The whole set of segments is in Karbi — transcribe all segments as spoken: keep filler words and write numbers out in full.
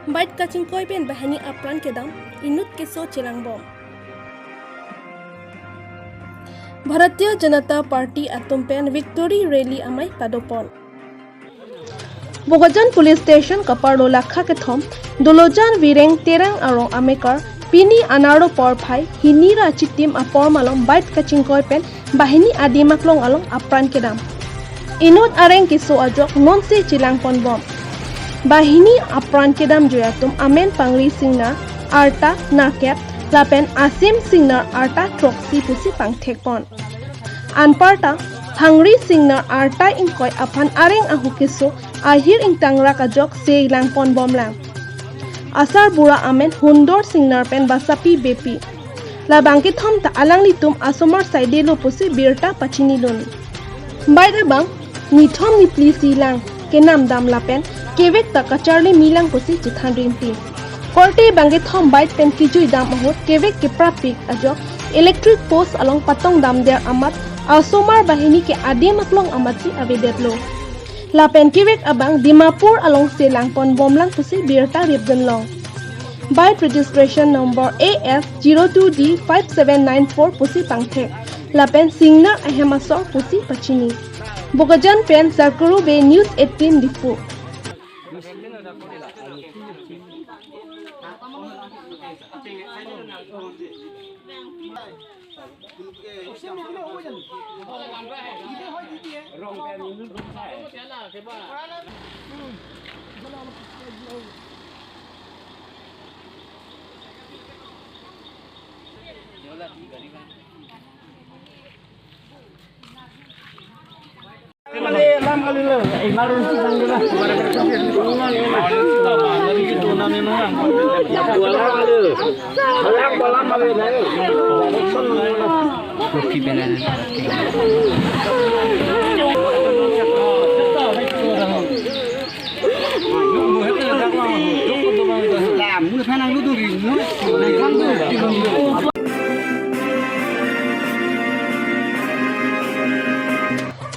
Bike kachingkoi pen banghini apran kedam, inut keso chelangbom. Bharatiya Janata Party atum pen victory rally amei padopon. Bokajan Police Station kaparlo lakha kethom, Dolojan Vireng Terang arong amekar, pini anarlo porphai hini ra chitim apor malom bike kachingkoi pen banghini adim aklong along apran kedam. Inut areng keso ajok nonsi chelangponbom. Banghini apran kedamjoi atum amen Pangri Singnar, arta nerkep, lapen Asim Singnar, arta throksi pusi pangthekpon. Anparta Pangri Singnar arta ingkoi aphan areng ahu keso ahir ingtangrak ajok se langponbomlang. Asarbura amen Hundor Singnar pen Basapi Beypi. Labang kethom ta alanglitum asomar saidelo pusi birta pachinidun. Bike abang nithom niphli si lang kenamdam lapen kevek ta kacharli milang pusi chethan rimpi. Korte bang kethom bike pen kejuidam ahut kevek keprapik ajok electric post along patongdamdet amat asomar banghini ke adim aklong amatsi avedetlo. Lapen kevek abang Dimapur alongsi langponbomlang pusi birta ripdunlong. Bike registration number A S zero two D five seven nine four pusi pangthek. Lapen Singnar ahem asor pusi pachini. Bokajan pen Sarkuru Bey, News eighteen Diphu.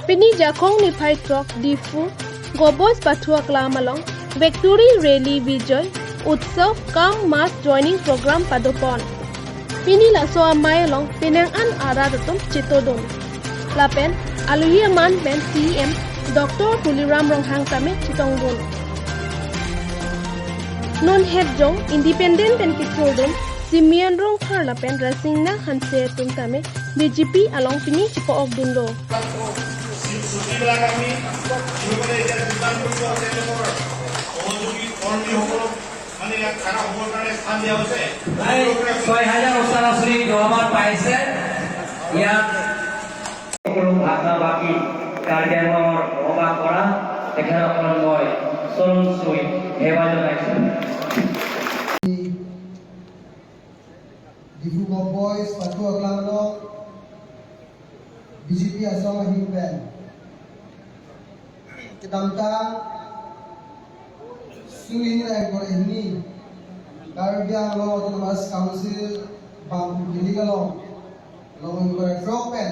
Pini Jakhong niphai throk Diphu Govt. Boys pathu aklam along Victory Rally Vijay Utsav cum Mass Joining Program padopon. Pini laso amei along penang an arat atum chetongdun. Lapen alohi aman pen C E M Doctor Tuliram Ronghang tame chetongdun. Non hetjong independent pen kethurdun Simeon Rongphar lapen Raisingna Hanse atum tame B J P along pini chepa-okdunlo. চুটিবিলাক আমি যিসকলে এতিয়া যোগদান কৰিব, তেওঁলোকৰ সহযোগী কৰ্মীসকলক মানে ইয়াত খাৰা হ'বৰ কাৰণে স্থান দিয়া হৈছে। প্ৰায় ছয় হাজাৰ ওচৰা-ওচৰি যোৱাবাৰ পাইছে। ইয়াত সকলো ভাষা ভাষী কাৰ্বি আংলঙৰ বসবাস কৰা তেখেতসকলক মই চৰণ চুই সেৱা জনাইছোঁ। Diphu Govt. Boys pathu aklam along B J P asong ahin pen kedamtang suri hini ra ingkoi ra hini Karbi Anglong Autonomous Council bang building along long ingkoi ra throk pen